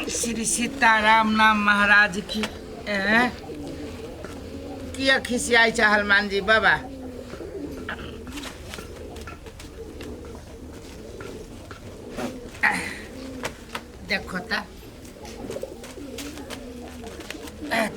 श्री सीताराम नाम महाराज की। एँ? किया खिसियाइ छै हनुमान जी बाबा? देखो त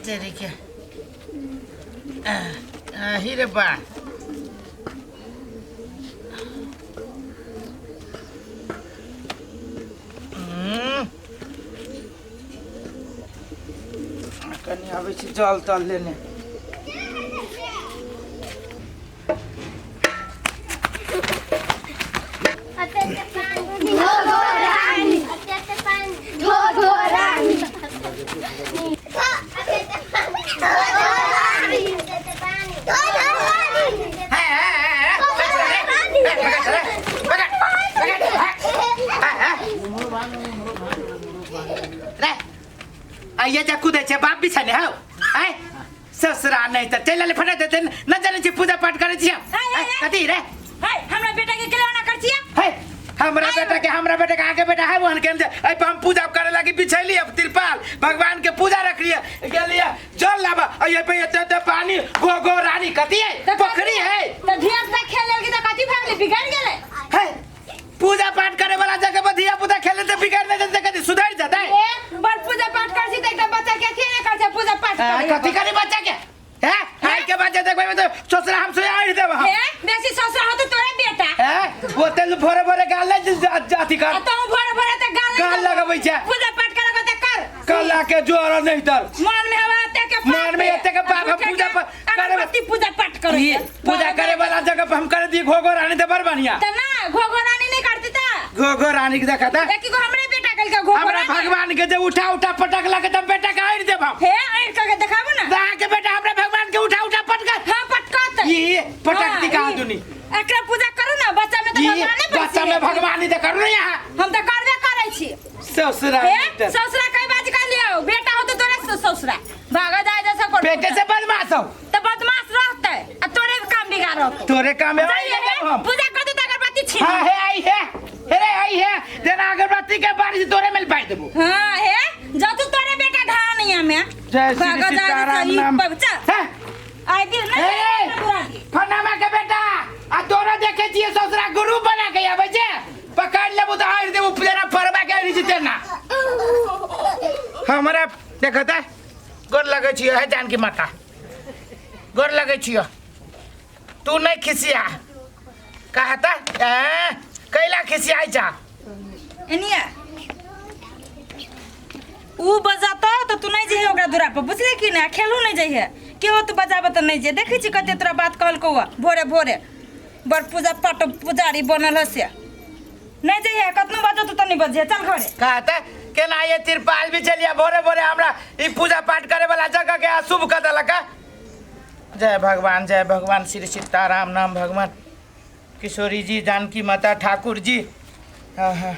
तेरी के ही रे बा। कनि आबै छी जल तल लेने। रे आइए जा कूदै छै बाप भी छै ने हौ आय ससुरा नहि तऽ चलि आले फटा देते न जानै छी पूजा पाठ करै छी हम। आय, कथी रे? है हमरा बेटा के केला कर छिया? हे हमरा बेटा के, हमरा बेटा के आगे बेटा है वहन के एहि पर हम पूजा करे लागी बिछैली अब तिरपाल भगवान के पूजा रख लिया गेलिए जल लाबा एहि पे एते एते पानी गो गो रानी कथी है पोखरी है। त धिया पुता खेल लेल त कथी भागले बिगड़ गेले? हे पूजा पाठ करे वाला जगह पर धिया पुता खेले त बिगड़ नहीं जते कथी सुधर जते? ए बड़ पूजा पाठ कर छी त एकटा बच्चा के अथी नहीं कर छै पूजा पाठ करे। कथी करे बच्चा के? हैं आई के बच्चा देखबै में तो ससुरा हम सोया आइर देब हम। हे बेसी ससुरा हो तो तोरे बेटा। हैं वो तेल भोरे भोरे गाल ले जाति कर। आ तो भोरे भोरे त गाल गाल लगबै छै। पूजा पाठ करे त कर। कल के जोर नहीं तर। मन में हवा एते के पाप। मन में एते के पाप हम पूजा करे करे पूजा पाठ करे। ई पूजा करे वाला जगह पर हम कर दी घोघो रानी त बड़ बढ़िया। त ना घोघो रानी नहीं करती त। घोघो रानी के देखा त। देखी को हमरे बेटा कल के घोघो हमरा भगवान के जे उठा उठा पटक लगे त बेटा के आइर देब हम। हे आइर के देखाबो ना। दा के बेटा हमरा भगवान के उठा उठा पटक। हां पटकत। ई पटक दी कहां ई। दुनी। एकरा पूजा करू ना बच्चा में त ई भगवान नहीं बच्चा में भगवान ही त करू ना यहाँ। हम त करबे करै छी। ससुरा हे नहीं त। ससुरा कई बात कर लियो बेटा हो तो तोरे ससुरा भागा जाए जैसा कर। बेटे से बदमाश हो त बदमाश रहते आ तोरे काम बिगाड़त। तोरे काम में जाइए आई हे, हम। पूजा कर दे त अगरबत्ती छीन। हां हे आई हे हे रे आई हे जेना अगरबत्ती के बारिश तोरे मिल पाई देबो। हां हे जतु तोरे बेटा ढानिया में जय श्री भागा जाए सीताराम जैसा ई नाम। बच्चा। हैं? आई दिल नहीं हे, बुरा दी। फनामा के बेटा आ तोरा देखे छिए ससुरा गुरु बना के आबै छै पकड़ लेबो त आइर देबो जेना फरबा के आइर जेते ना। हमरा देखत है गोर लगै छियो हे जानकी माता गोर लगै छियो तू नहीं खिसिया कहता ए कैला खिसियाई जा। एनिया ऊ बजातो तो तू नहीं जइहे ओकरा दूरा पर बुझले कि ना खेलू नहीं जइहे केहो तो बजाबे त नहीं जे देखै छी कते तोरा बात कहलकौ भोरे भोरे बड़ पूजा पाठ पुजारी बनल हसे नहीं जइहे कतनो बजतो त नहीं बजिहे चल घरे। कहता केना ये तिरपाल भी चलिया भोरे भोरे हमरा ई पूजा पाठ करे वाला जगह के अशुभ कर देलक। जय भगवान जय भगवान श्री सीताराम नाम भगवान किशोरी जी जानकी माता ठाकुर जी। हाँ हाँ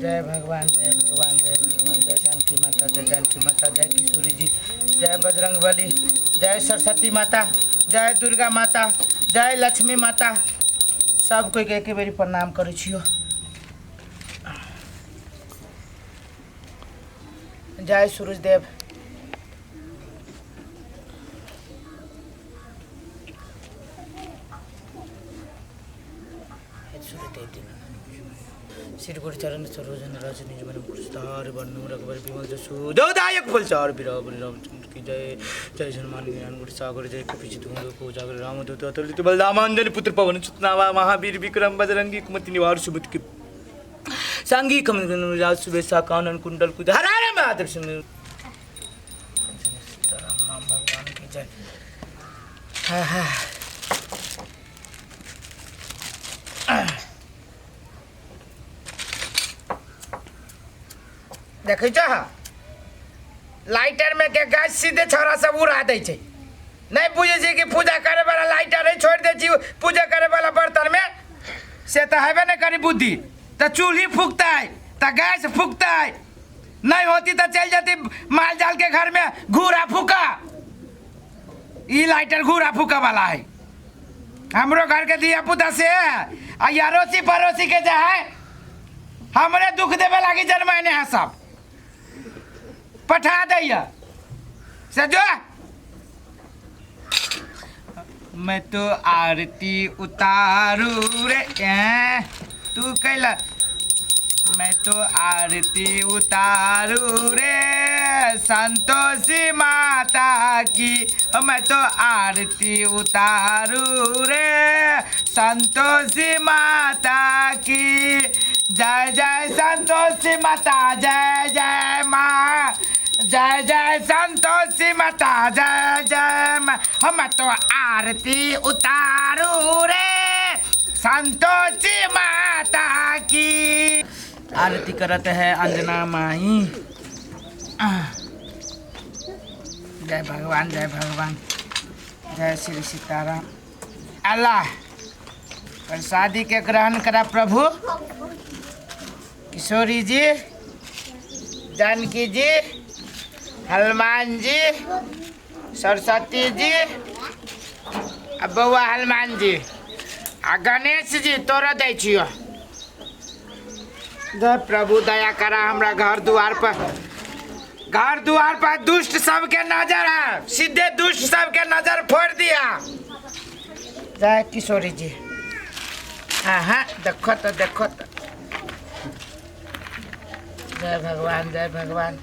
जय भगवान जय भगवान जय भगवान जय जानकी माता जय जानकी माता जय किशोरी जी जय बजरंग बली जय सरस्वती माता जय दुर्गा माता जय लक्ष्मी माता। सब कोई के एक बेरी प्रणाम करै छियो। जय सूरज देव। श्री गुरु चरण सरोजन रज निज मन पुरस्कार वर्णु रघुवर विमल जसु दायक फल चार बिरावर रामचंद्र की जय। जय हनुमान ज्ञान गुण सागर जय कपि चितु को उजागर राम दूत अतुलित बलरामांजन पुत्र पवन सुतनावा महावीर विक्रम बजरंगी कुमति निवार सुमति के सांगी कमल राज सुबेसा कानन कुंडल कुद हर हर महादेव सिंह। सीताराम नाम भगवान की जय। हाँ हाँ देखै छह लाइटर में के गाछ सीधे छौड़ा सब उड़ा दै छै। नहीं बुझै छै कि पूजा करे वाला लाइटर है छोड़ दै छी पूजा करे वाला बर्तन में से तो हेबे नहीं करी बुद्धि। तो चूल्ही फूकतै तो गैस फूकतै नहीं होती तो चल जाती माल जाल के घर में घूरा फूका। ई लाइटर घूरा फूका वाला है। हमरो घर के धिया पुता से आ अड़ोसी पड़ोसी के जे है हमरे दुख देवे लागी जन्माने है सब पठा दैया से जो। मैं तो आरती उतारू रे तू कैला मैं तो आरती उतारू रे संतोषी माता की, मैं तो आरती उतारू रे संतोषी माता की। जय जय संतोषी माता जय जय माँ, जय जय संतोषी माता जय जय माँ। हम तो आरती उतारू रे संतोषी माता की। आरती करत है अंजना माई। जय भगवान जय भगवान जय श्री सीताराम। अल्लाह प्रसादी के ग्रहण करा प्रभु। किशोरी जी, जानकी जी, हनुमान जी, सरस्वती जी, आ बौआ हनुमान जी आ गणेश जी तोरो दै छियो। जय प्रभु दया करा हमरा घर द्वार पर, घर द्वार पर दुष्ट सबके नजर है, सीधे दुष्ट सबके नजर फोड़ दिया। जय किशोरी जी। हाँ हाँ देखो तो देखो तो। जय भगवान जय भगवान।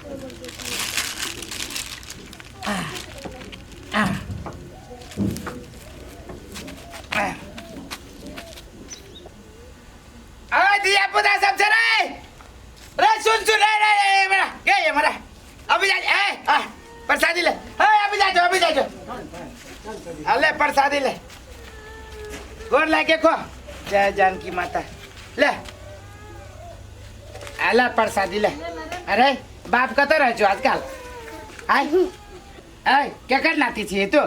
अरे दिया पुता सब चले रे, सुन सुन रे रे रे मेरा के ये मेरा अभी जा ए आ प्रसादी ले, ए अभी जा जो अभी जा जो अले प्रसादी ले, गोर लाके खो। जय जानकी माता ले अला प्रसादी ले। अरे बाप कत रहे छो आजकल? आय आय केकर नाती छियै तो?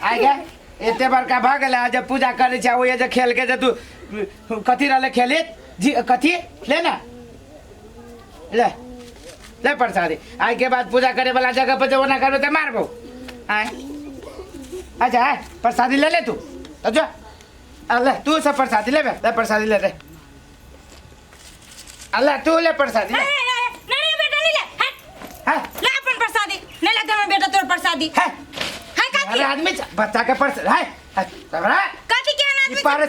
आय गे एते बड़का भऽ गेलै जब पूजा करै छै ओहि जे खेल के जे तू कथी रहले खेले जी कथी ले ना ले ले प्रसादी। आय के बाद पूजा करे वाला जगह पर जब ओना करबे तऽ मारबो। आय अच्छा आय प्रसादी ले ले तू तो जो अल्लाह तू सब प्रसादी ले ले प्रसादी ले ले अल्लाह तू ले प्रसादी ले। नहीं नहीं बेटा नहीं ले, हट हां ले अपन प्रसादी नहीं ले हमर बेटा तोर प्रसादी। है है काकी अरे आदमी बच्चा के प्रसाद है तबरा काकी के आदमी पर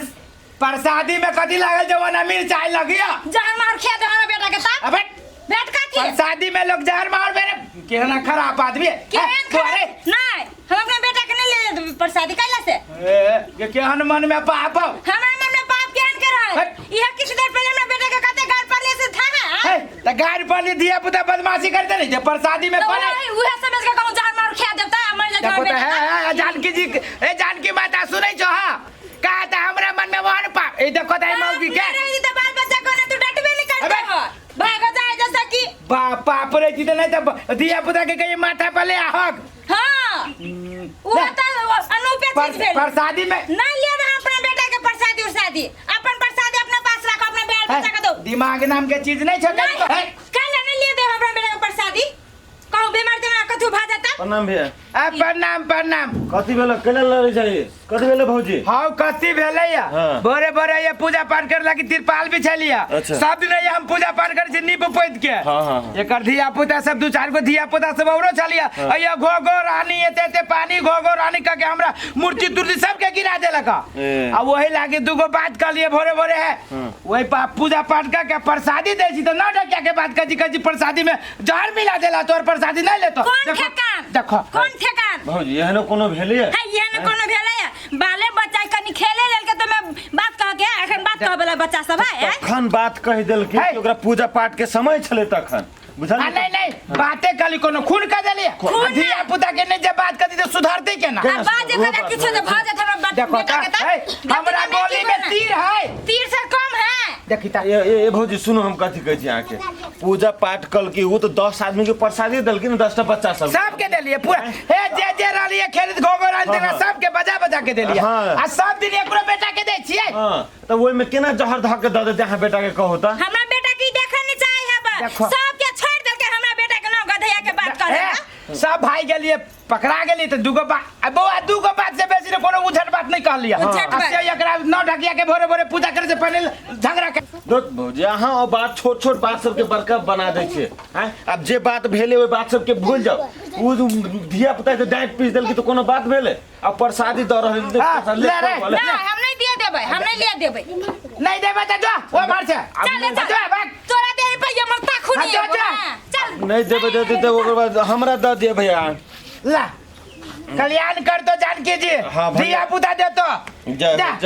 प्रसादी में कथी लागल जवाना मिर्चाई लगिया जहर मार खिया दे हमरा बेटा के ता अबे बेट काकी प्रसादी में लोग जहर मार मेरे केहना खराब आदमी है। केहन तू अरे खराब नहीं हम अपना बेटा के नहीं ले देब प्रसादी कैला से ए, ये केहन मन में पाप हो? हमरा मन में पाप केहन के रहल हट। यह किछु देर पहले हमरा बेटा के कते गार पर ले से था है त गाड़ पर धिया पुता बदमाशी करते नहीं जे प्रसादी में तो पड़े उहे समझ के कहूं जहर मार खिया देब ता मर जात देखो हमर तो बेटा है, है जानकी जी ए जानकी माता सुनै छो हां कहा त हमरा मन में वहन पाप ए देखो त मौगी के नहीं तो बाल बच्चा को ना तू डटबे नहीं करते अबे। हो भागो जाए जैसा कि बाप बाप रे जी नहीं त धिया पुता के कहीं माथा पर ले आहक। हां वो तो अनूपे चीज भेल प्रसादी में नहीं ले रहा अपना बेटा के प्रसादी उरसादी, अपन प्रसादी अपने पास रखो अपने बाल बच्चा के दो। दिमाग नाम के चीज नहीं छो नहीं कल नहीं ले दे अपना बेटा के प्रसादी, कहूं बीमार दिमाग कथू भा जाता। प्रणाम भैया। आ प्रणाम प्रणाम। कथी भेल केना लड़ै छै कथी भेल भौजी? हाँ कथी भेलै या हाँ। भोरे भोरे ये पूजा पाठ कर लागी तिरपाल बिछलिया। अच्छा। सब दिन ये हम पूजा पाठ कर छी नीप पोत के। हाँ, हाँ, हाँ। एकर धिया पुता सब दू चार गो धिया पुता सब औरो छलिया। हाँ। अइया घो घो रानी एते एते पानी घो घो रानी कह के हमरा मूर्ति तुर्ति सबके गिरा देलक। ए। आ वही लागी दूगो बात कहलिए भोरे भोरे है। हाँ। वही पूजा पाठ कर के प्रसादी दै छी त ना डकिया के बात कह छी प्रसादी में जहर मिला देला तोर प्रसादी नहीं लेतो। कौन देखो, ठेकान देखो कौन ठेकान भौजी एहनो कोनो भेलैया? है एहनो कोनो भेलैया बाले बच्चा कनी खेले लेल के तो मैं बात कह के एखन बात कह वाला बच्चा सब है। तखन बात कहि देलखिन है। कि ओकरा पूजा पाठ के समय छलै तखन बुझल आ नहीं नहीं बातें कली कोनो खून कर देलिए खून धिया पुता के नहीं जब बात करती तो सुधारते केना? आ बात जे कदा किछु जे भ जात हमरा देखो बेटा के ता, है, हमरा गोली में तीर है, तीर से कम है। देखी ता ए ए भौजी सुनू हम कथी कहै छी अहाँके पूजा पाठ कलकी ओ तऽ 10 आदमी के प्रसादी देलखिन 10टा बच्चा सब सबके देलिए पूरा हे जे जे रहलिए खेलित घोघो रान देना हाँ। सबके बजा बजा के देलिए हाँ। आ सब दिन एकरो बेटा के दै छियै। हां तऽ ओहिमे केना जहर धऽ के दऽ देतै अहाँ बेटा के कहू तऽ? हमरा बेटा की देखै नहीं चाहे है बस देखो। सबके छोड़ देलके हमरा बेटा के ना गधैया के बात करे हे, सब भाई गेलिए पकड़ा गेली तऽ दूगो बात आ बौआ दूगो बात से बेसी ने कोनो उझट बात नहीं कहलिए उझट आ बात। से एकरा नौ ढकिया के भोरे भोरे पूजा करे से पहले झगड़ा के दोस्त भौजी अहाँ ओ बात छोट छोट बात सबके बड़का बना दै छियै आँय आब जे बात भेलै ओहि बात सबके भूलि जाउ ओ धिया पुता के डाँटि पीस देलकै तऽ कोनो बात भेलै आ प्रसादी दऽ रहल हाँ, ले रे। ना हम नहीं दिए देबै हम नहीं लिया देबै नहीं देबै तऽ जो ओ मार से चल रे चल जो भाग तोरा दे रुपैया मर ताखू हाँ, नहीं जो, एगो, जो। हाँ, चल नहीं देबै दे देतै ओकर बाद हमरा दऽ दिअ भैया ला कल्याण कर दो जानकी जी हाँ, भैया। धिया पुता दे तो जय जा। जय।